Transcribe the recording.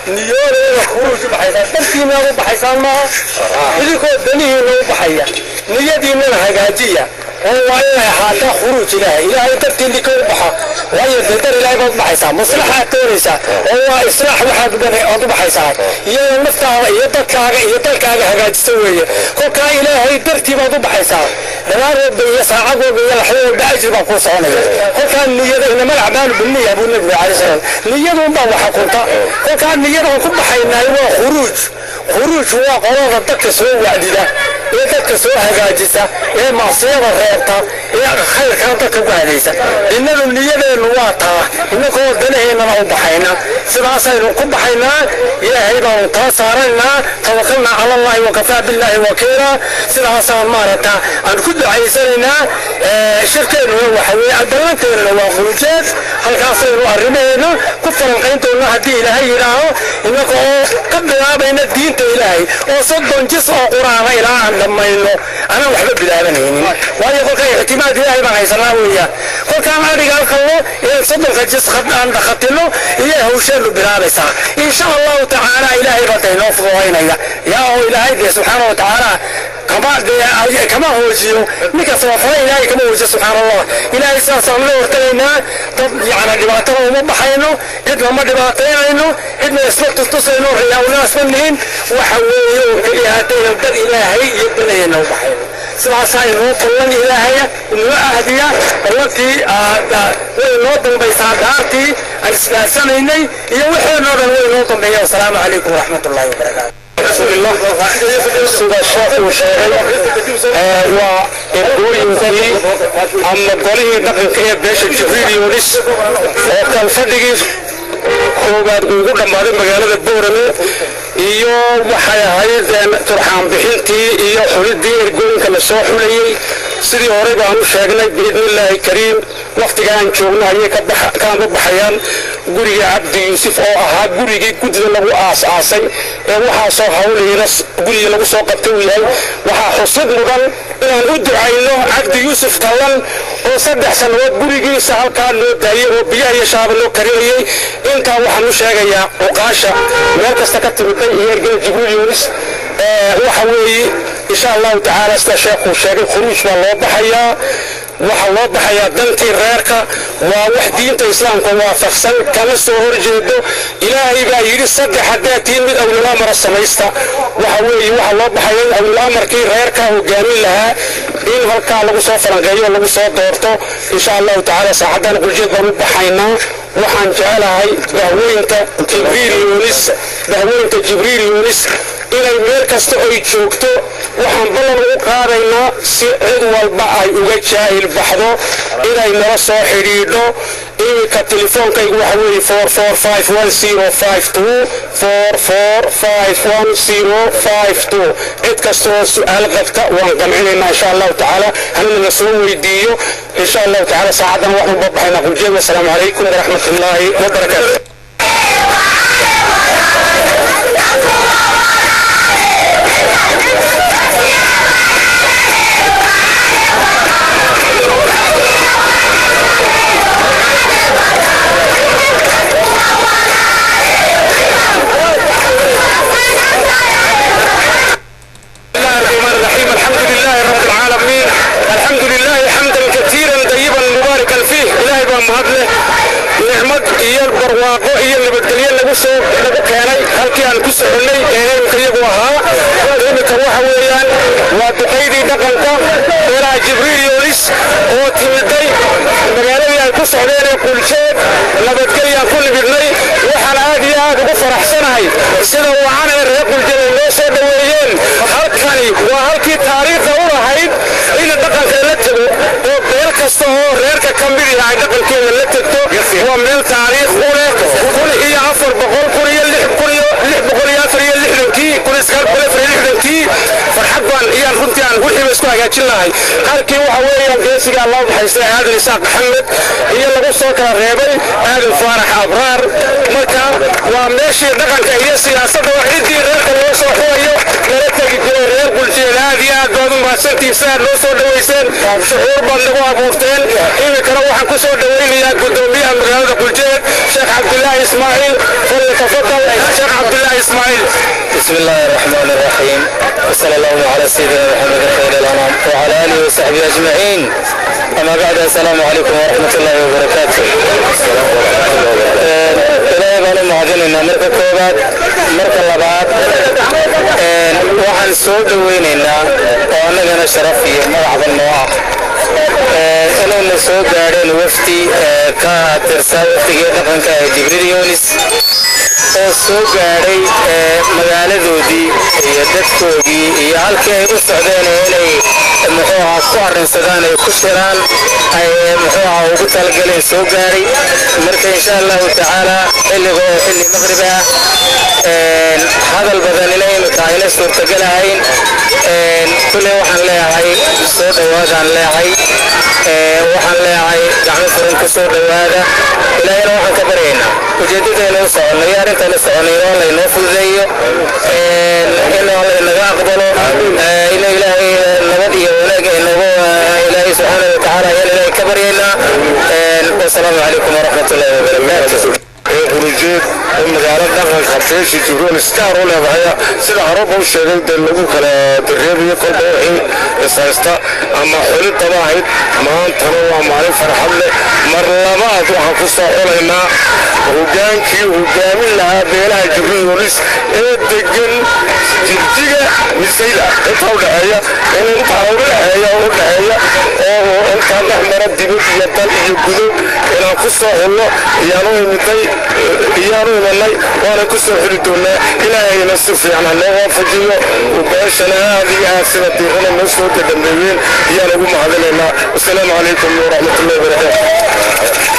Niyoodayda khuruuj u baxaysaan, dantiinaad u baxaysaan maaha, idinkoo danihiina u baxaya, niyadiinana hagaajiya oo waa inay ahaataa khuruuj Ilaahay, Ilaahay dartii ninka u baxa. Waayo dee dar Ilaahay baad u baxaysaa, maslaxaad doonaysaa oo waa islaax waxaad ood u baxaysaa, iyadoo naftaada iyo dadkaaga iyo dalkaaga hagaajisa weeye. Kolkaa Ilaahay dartii baad u baxaysaa, dhammaan walba iyo saacad walba iyo laxdo walba ajir baa kuu soconaya. Kolkaa niyada, inama alacmaalu binniya buu Nabigu calayhi salaam, niyadunbaa waxa kunta. Kolkaa niyadaan ku baxaynaay waa khuruuj. Khuruuj waa qolada dadka soo wacdida ee dadka soo hagaajisa ee macsiyada reebta ee khayrkana dadka ku hadaysa. Innadu niyadeennu waa taa, innagoo danaheennana u baxayna, sidaasaynu ku baxaynaa. Ilaahay baanu taa saaranaynaa, tawakalnaa cala Allahi wakafaa billaahi wakiila. Sidaasaan maaragta aan ku ducaysanaynaa. Shirkeennuna waxa weeye, ballanteennuna waa Quljeed. Halkaasaynu arrimaheena ku falanqayn doonaa haddii Ilaahay yidhaaho, innaga oo ka bilaabayna diinta Ilaahay oo 30 jis oo Qur-aana ilaa aan dhammayno anaan waxba bilaabanaynin. Waayo kolkaa ictimaad Ilaahay baan haysanaa weeyaan. Kolkaan adhiga qalno ee 30-ka jis aan dhakhatino iyo hawsheenu bilaabaysaa, insha Allahu tacaala. Ilaahay baa dee inoo fududaynaya yaa oo Ilaahay dee subxaana wa tacaala kama dee kama hoojiyo ninka samafala, Ilaahay kama hoojiyo, subxaana Allah. Ilaahay sidaasaan la hortagaynaa. Dad yacni dhibaatada uma baxayno, cidna ma dhibaataynayno, cidna isma tustusayno, riyaawna isma nihin. Waxa weeye oo keliya haddaynu dad Ilaahay iyo danayna u baxayno, sidaasaa inoo ballan, Ilaahaya inoo ahdiya. Ballantii way inoo dambaysaa, daartii aan isdaarsanaynay iyo wixeenoo dhan way inoo dambeeya. Wasalaamu calaykum waraxmat ullahi wabarakaatu. Sida sheekuu sheegay, waa ergooyinkii ama golihii dhaqanka ee beesha Jibriil Yoonis oo kalfadhigii koowaad ugu dhammaaday magaalada Boorame, iyo waxay ahayd turxaan bixintii iyo xulidii ergooyinka la soo xulayey. Sidii horey baan u sheegnay, biidnillaahi kariim, wakhtiga aan joogno ayay kaanba baxayaan guriga Cabdi Yuusuf oo ahaa gurigii guddida lagu aas-aasay ee waxaasoo hawlihiina gurigii lagu soo qabtay uu yahay. Waxaa xusid mudan inaan u ducayno Cabdi Yuusuf Tallan oo 3 sannadood gurigiisa halkaa loo daayey oo biyaha iyo shaaba loo karinayey. Intaa waxaan u sheegayaa cuqaasha meel kasta ka timiday iyo ergada Jibriil Yuunis. Waxa weeye, insha Allahu tacaala, sida sheekhuu sheegay, khuruuj baa loo baxayaa. Waxaa loo baxayaa dantii reerka, waa wax diinta Islaamka waafaqsan, kama soo horjeedo. Ilaahay baa yidhi: "Saddex haddaa tiin, mid awlul amara samaysta." Waxa weeye waxaa loo baxaya in awlul amarkii reerka hogaamin lahaa in halkaa lagu soo falanqeeyo, lagu soo doorto, insha Allahu tacaala. Saacaddan Quljeed baan u baxaynaa. Waxaan jecelahay bahweynta Jibriil Yuunis, bahweynta Jibriil Yuunis inay meel kasta oy joogto, waxaan ballan ugu qaadaynaa si cid walba ay uga jaahil baxdo inay nala soo xidhiidho. Iminka telefoonkaygu waxa weeye 4451052, 4451052. Cid kasta oo su-aal qabta waan qancinaynaa, insha Allahu tacaala, hanana la soo weydiiyo, insha Allahu tacaala. Saacaddan waxaan uba baxaynaa Quljeed. Wasalaamu calaykum waraxmat ullaahi wabarakaatu. الرحمن الرحيم، الحمد لله رب العالمين، الحمد لله حمدا كثيرا طيبا مباركا فيه. إلهي baa mahad leh, nicmad iyo barwaaqo iyo nabadgelyo lagu soo lagu keenay halkii aan ku soconnay ee imika iyagu ahaa. Imika waxa weeyaan waa duqaydii dhaqanka beelaha Jibriil Yoonis oo timiday magaaladii ay ku socdeen ee Quljeed. Nabadgelyaan ku nimidnay. Waxaan aad iyo aad ugu faraxsanahay sida wacan ee reer Quljeed ay noo soo dhoweeyeen. Halkani waa halkii taariikhda u lahayd in dhaqanka la tego oo beel kasta oo reerka ka mid yahay ay dhaqankeeda la tegto. Waa meel taariikh u leh. 1400, 1006, 1664-kii, 1964-kii. Farxad baan iyaan runtii aan wixiiba isku hagaajin lahay. Halkii waxa weeyaan geesiga Allah naxariistay Aadan Isaaq Maxamed iyo lagu soo kala reebay Aadan Faarax Abraar. Marka waa meeshii dhaqanka iyo siyaasadda oo ciddii reerka loo soo xulayo lala tegi jiray. Reer Quljeed, aad iyo aad baad u mahadsantihiin sidaad noo soo dhoweyseen, shucuur baad nagu abuurteen. Iminkana waxaan ku soo dhoweynayaa guddoomiyaha magaalada Quljeed, Sheekh Cabdilaahi Ismaaciil. Tafadal, Sheekh Cabdillaahi Ismaaciil. بسم الله الرحمن الرحيم، وصلى الله على سيدنا محمد خير الأنام وعلى آله وصحبه أجمعين، أما بعد، السلام عليكم ورحمة الله وبركاته. Ilaahay baan u mahadinaynaa marka koobaad. Marka labaad, waxaan soo dhoweynaynaa oo annagana sharaf iyo magacba noo ah inayna soo gaadheen wafdi ka tirsan wafdigii dhaqanka ee Jibriil Yunis oo soo gaadhay magaaladoodii iyo dadkoodii iyo halkii ay u socdeen inay, muxuu ahaa, ku arrinsadaan, ay ku shiraan, ay, muxuu ahaa, ugu talagaleen soo gaadhay. Marka insha Allahu tacaala, xilliga oo xilli maqrib ah, hadal badan ina imika ayna suurtagal ahayn. Kulley waxaan leeyahay soo dhowaadaan leeyahay. Waxaan leeyahay gacmo furan ku soo dhowaada. Ilaahayna waxaan ka baryaynaa ujeeddadaynu u soconno iyo arrintaan u soconno in laynoo fududeeyo, in laynaga aqbalo, inuu Ilaahay nabad iyo wanaag inagu, Ilaahay subxaana wa tacaala ayaan Ilaahay ka baryaynaa. Wasalaamu calaykum waraxmat ullahi wabarakaatu. Ee Qurujeed oo magaalo dhaqanka beesha Jibriil iskaar u leedahay, sida horeba u sheegay, dee lagu kala dareemayo kolba wixii ishaysta ama xulidaba ahayd. Maantana waa maalin farxad leh. Mar labaad waxaan ku soo xulaynaa hogaankii hogaamin lahaa beelaha Jibriil Yoonis ee degan Jigjiga Misayla inta udhexeeya, in intaa udhexeeya oo intaa dhex mara dibad iyo dal iyo gudo inaan ku soo xulno iyaanu imiday, iyaanu imanay, waana ku soo xuli doonaa. Ilaahayna si fiican hanoo waafajiyo. Beeshana aad iyo aad sida diirana noo soo dhadhameeyeen iyaan ugu mahadinaynaa. Wasalaamu calaykum waraxmatullahi wabarakaatu.